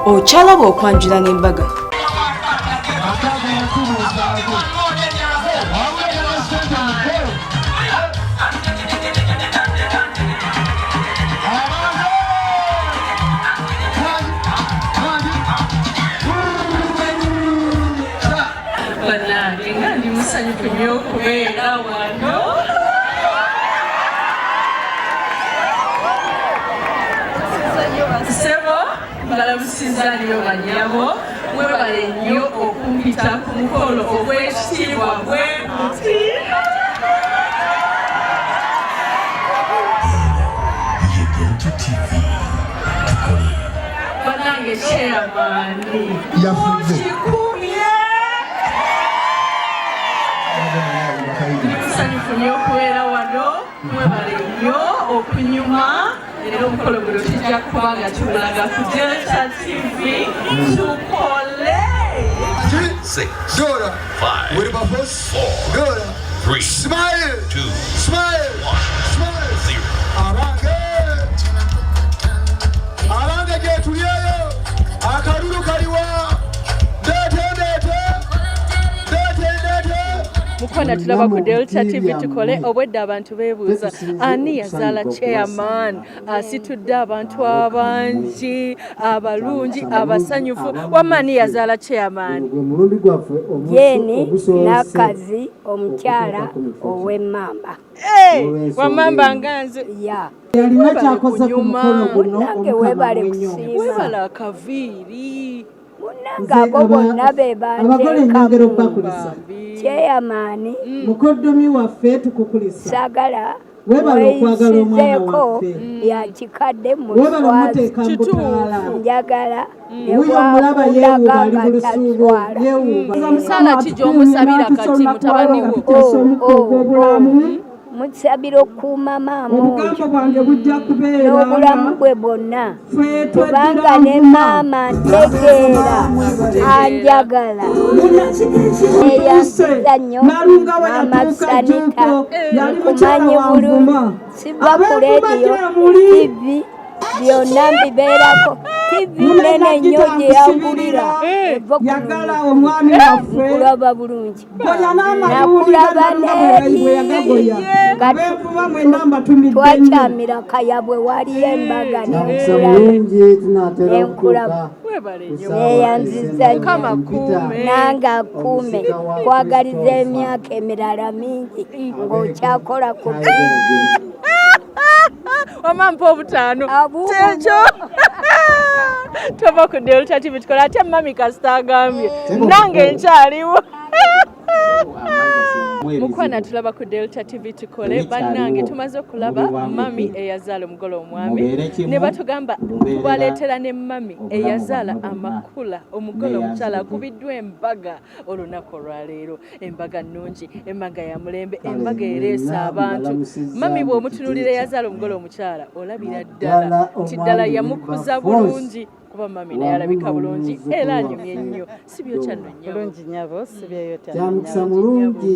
Okyalaba okwanjula n'embaga. Bannange, nga ndi musanyufu nnyo okubeera wano. Ssebo, mbalamusiza nnyo. Bannyabo, mwebale nnyo okumpita ku mukolo ogw'ekitiibwa bwe guti. Ye Delta TV. Tukole. Bannange, chairman Yafudde. okikumye. Musanyufu nnyo okubeera wano. Mwebale nnyo okunyuma, era omukolo guno tujja kuba nga tulaga ku Delta TV. Tukole. Six, Dora. five, Wilberforce. four, Dora. three, Smile. two, Smile. one, Smile. zero. Abange. Abange gye tuli eyo. Akalulu kaliwa? Ndeete, ndeete. Ndeete, ndeete. Mukwano, tulaba ku Delta TV Tukole. Obwedda abantu beebuuza ani yazaala chairman asitudde abantu abangi, abalungi, abasanyufu. Wamma ani yazaala chairman? Gwe mulundi gwaffe Jeeni ogusoose Nakazi, omukyala okutuukako mu kifo kino. Ow'emmamba. Wamamba nga nze. Ya. Yalina Webale kyakoze ku kunyuma. mukolo guno. Munnange, Omukama weebale mwenyo. kusiima. Webale akaviiri. Munnange, abo bonna be Abagole ennyongera banteekamu. okubakulisa. Chairman. Mukoddomi waffe, tukukulisa. Saagala Weebale okwagala omwana weeyisizeeko waffe. bya kikadde Weebale muswazi. omuteeka mu butaala. Njagala ne Wuyo omulaba yeewuuba, bwakundaga ali nga mu lusuubo taswala. yeewuuba. Musaala ki gy'omusabira kati mutabani wo? Tukyasa omukka ogw'obulamu. Musabira okukuuma maama oyo Obugambo bwange bujja kubeera n'obulamu nga bwe bwonna, ffe kubanga tweddira ne nvuma. Maama ntegeera anjagala, neyanziza nnyo. Nalunga we Maama yatuuka Sanita, Jjuuko yali mukyala nkumanyi wa bulungi. Nvuma. Siva ku Ab'envuma lediyo, gye muli. TV, byonna mbibeerako. TV nene nnyo gye yagulira eva ku Yagala omwami waffe. nkulaba bulungi. Goya n'amayuuni Nakulaba Nalunga bwe yagagoya. nga Ab'envuma mwenna mbatumidde nnyo. twakyamira Kayabwe, waliyo embaga, Kyamukisa nenkulaba. mulungi, tunaatera Nenkulaba. okutuuka Webale ku nnyo. ssaawa Neeyanziza esembayo. nnyo. Mukama Mpita akuume. Nange akuume. omusika wa Kwagaliza Christopher emyaka emirala mingi ng'okyakola ku Kayigerege. Wamma mpa obutaano. Abuubumu. Kyekyo tova ku Delta TV Tukola. Ate mami kasita agambye nange nkyaliwo. Mukwana, tulaba ku Delta TV Tukole. Bannange, tumaze okulaba mami eyazaala omugole omwami, ne batugamba tubaleetera ne mami eyazaala amakula omugole omukyala akubiddwa embaga olunaku olwaleero. Embaga nnungi, embaga ya mulembe, embaga ereesa mwenna abantu. mbalamusizza Mami mu bw'omutunuulira kiti eyazaala kyammwe. omugole omukyala, olabira ddala Naddala nti ddala omwami yamukuza Wilberforce bulungi, kuba mami naye wamu alabika bulungi n'omuzzukulu era anyumye waffe nnyo. Si byokya nno, Dora. nnyabo? Bulungi nyabo, sibyeyo. Kyamukisa mulungi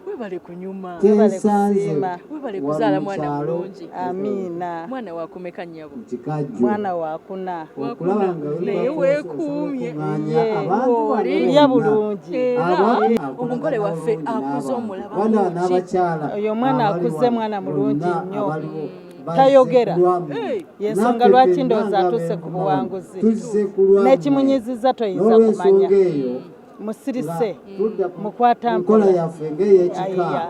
Webale kunyuma. kyensanze Kusiima. Webale wano kuzaala mu mwana kyalo mulungi. Amiina. Mwana wakumeka, nnyabo? mu kikajjo Mwana wakuna. okulaba nga Naye Wilberforce weekuumye. osobola okuŋŋaanya Ye. abantu bano Oli. Ya bonna bulungi. Era aba omugole waffe akolagana akuze, bulungi omulaba n'abantu bana mulungi. n'abakyala Oyo omwana abali akuze, wano mwana mulungi bonna nnyo. abaliwo bazze Tayogera. ku lwammwe. Hey. Yensonga Naffe lwaki ffenna ndowooza atuuse ku ng'ab'envuma wano buwanguzi. tuzze ku lwammwe. N'ekimunyiziza toyinza kumanya. N'olw'ensonga eyo Musirise, nga tudda ku mukwata nkola mpola. yaffe ng'ey'ekika Ayiya.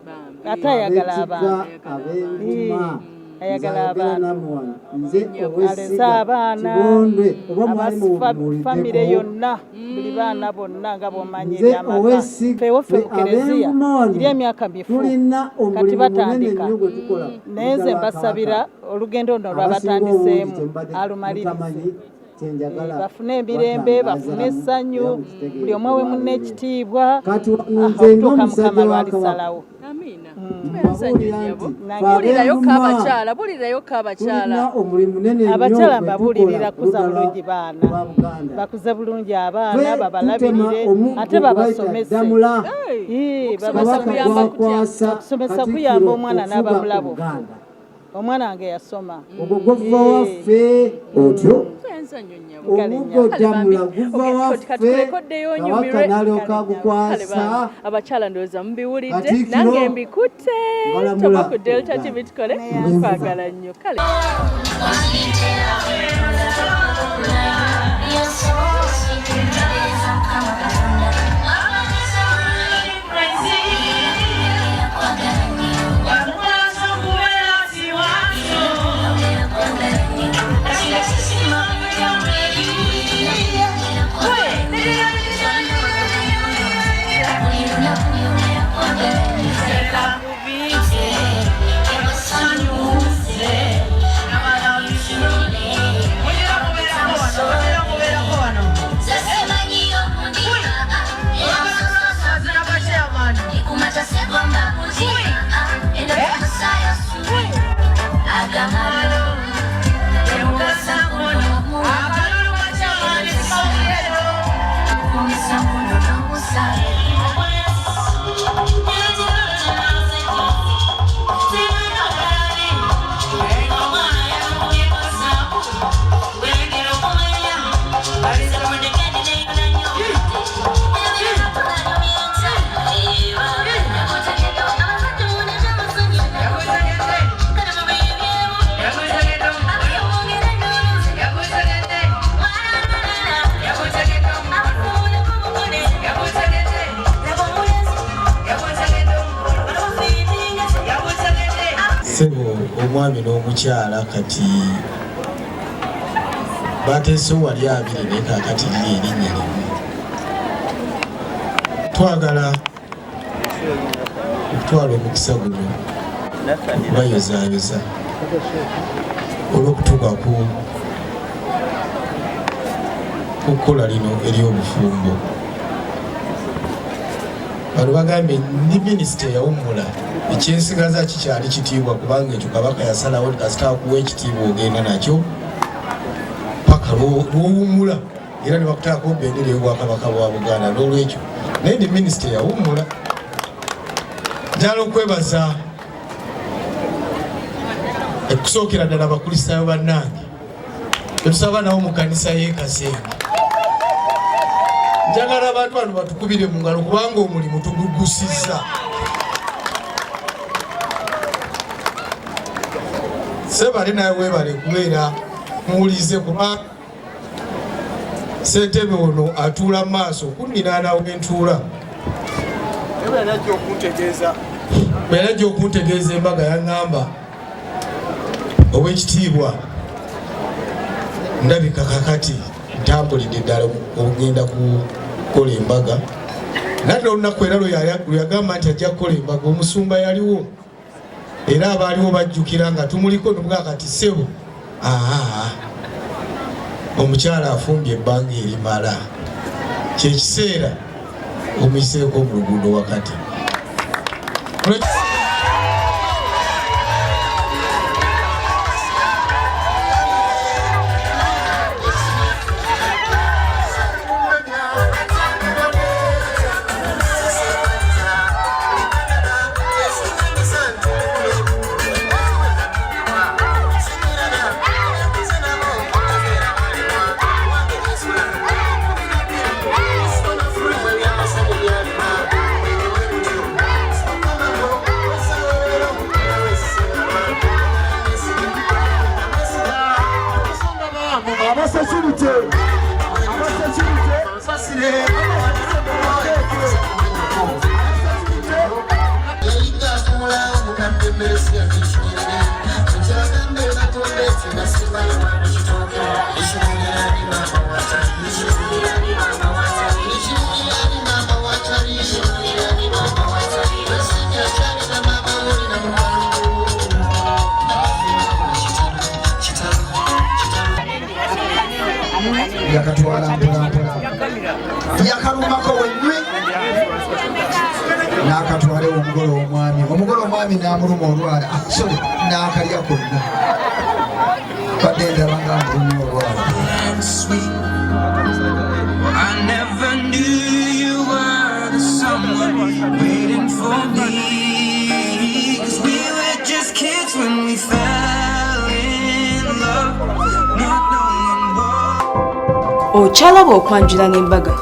Bambi. Ate ayagala ab'ekika abantu. ab'envuma, Ayagala nze ayogera abantu. nammwe wano nze Alese ow'essiga abaana, Kibondwe oba mwali famire muwuliddeko yonna, buli baana bonna nga bw'omanyi nze ebyamaka. ow'essiga Ffe ewaffe ffe mu kereziya ab'envuma wano eri emyaka mifu tulina kati omulimu munene batandika. nnyo gwe tukola Naye nze ludda lwa mbasabira Kabaka. Olugendo luno Abasinga obungi lwabatandiseemu kyembadde alumalirize. mutamanyi kyenjagala Bafune emirembe, bafune batangaazaamu essanyu, era mukitegeere buli omu awe munne olwaleero. Ekitiibwa. Kati wano Ah, nze okutuuka ng'omusajja Mukama wa Kabaka lwalisalawo. Amiina. Tweyanza nnyo, mbabuulira nnyabo. nti Nange fe Buulirayo ko ab'envuma abakyala, buulirayo ko abakyala. Tulina omulimu munene nnyo Abakyala gwe tukola mbabuulirira ku kuza ludda lwa bulungi baana, lwa Buganda. Bakuze bulungi Ffe abaana, tutema babalabirire omuggo ate gwe bayita babasomese. ddamula. Hey, Ii, okusomesa Kabaka kuyamba kutya? gwakwasa Okusomesa Katikkiro kuyamba omwana okufuga n'aba mulabufu. Obuganda. Omwana wange yasoma. Ogwo guva waffe. Otyo. Tweyanza nnyo nnyabo. Omuggo Kale bambi. ddamula guva Okay, waffe. katurekoddeyo Kabaka onyumirwe. n'alyoka Kale agukwasa. bambi, abakyala ndowooza mubiwulidde, Katikkiro, nange mbikutte. Ngalamula. Tova ku Delta TV tukole, Ngenvuba. kwagala nnyo. Kale. Ssebo omwami n'omukyala kati bateese wali abiri, naye kaakati liri erinnya limu. Twagala okutwala omukisa guno okubayozaayoza olw'okutuuka ku kukola lino ery'obufumbo. Bano bagambye ndi minisita eyawummula, ekyensigaza kikyali kitiibwa, kubanga ekyo Kabaka yasalawo kasita akuwa ekitiibwa ogenda nakyo paka lwowummula, era ne bakutaako bendera ey'Obwakabaka bwa Buganda. N'olwekyo naye ndi minisita eyawummula, njala okwebaza okusookera ddala abakristaayo bannange betusaba nabo mu kanisa y'e Kasenge. Njagala abantu bano batukubire mu ngalo kubanga omulimu tugugusizza. Sebale naye weebale kubeera muwulize, kuba ssentebe ono atuula mu maaso kunninaana wentuula. Bwe yali ajja okuntegeeza embaga, yaŋŋamba, "Owekitiibwa, ndabika kakati ntambulidde ddala okugenda kukola embaga." Nate olunaku era lwe yagamba nti ajja kukola embaga, omusumba yaliwo era abaaliwo bajjukira nga tumuliko nobwa. Kati ssebo, aa omukyala afumbye ebbanga erimala, kyekiseera omuyiseeko mu luguudo wakati. Abasecurite, abasecurite, Yakatwala mpolampola, yakalumako wenywe n'akatwalewo omugole omwami. Omugole omwami n'amuluma olwala. Ah, sorry, n'akalya konna. Badde ndaba nga amulumya olwala. I never knew you were the someone waiting for me. 'Cause we were just kids when we fell. Okyalaba okwanjula n'embaga.